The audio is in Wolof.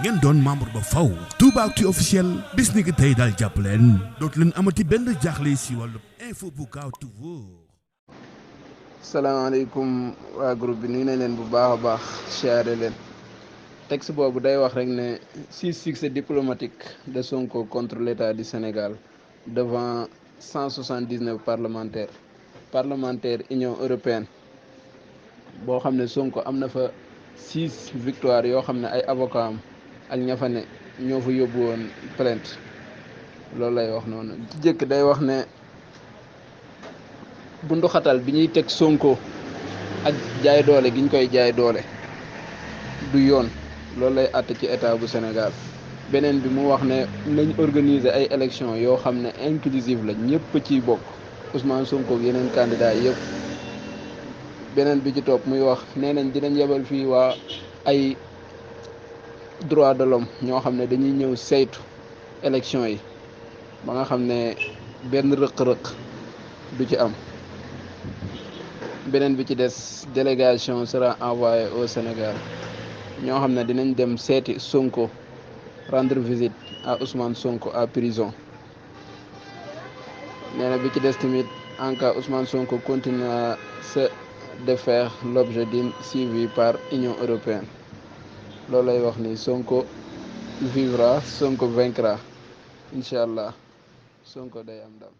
ngeen doon membre ba faw Toubactu officiel bis ni ki tey daal jàpp leen dootu leen amati benn jaaxle si wàllu info bu gaaw te wóor. salaamaaleykum waa groupe bi nuyu nañ leen bu baax a baax siyaare leen. texte boobu day wax rek ne 6 succès diplomatiques de Sonko contre l'État du Sénégal devant 179 parlementaires Union européenne boo xam ne Sonko am na fa 6 victoires yoo xam ne ay avocat am ak ña fa ne ñoo fa yóbbu woon plainte loolu lay wax noonu. jëkk day wax ne bundu xatal bi ñuy teg Sonko ak jaay doole gi ñu koy jaay doole du yoon. loolu lay àtte ci état bu Sénégal. beneen bi mu wax ne nañ organiser ay élections yoo xam ne inclusive la ñëpp ciy bokk Ousmane Sonko ak yeneen candidats yëpp. beneen bi ci topp muy wax nee nañ dinañ yebal fii waa ay droit de l'homme ñoo xam ne dañuy ñëw saytu élections yi ba nga xam ne benn rëq-rëq du ci am. beneen bi ci des délégation sera envoyée au Sénégal ñoo xam ne dinañ dem seeti Sonko rendre visite à Ousmane Sonko à prison. nee na bi ci des tamit en cas Ousmane Sonko continue à se défaire l'objet d'une suivi par Union européenne. loolu lay wax ni Sonko vivra Sonko vaincra incha allah Sonko day am ndam.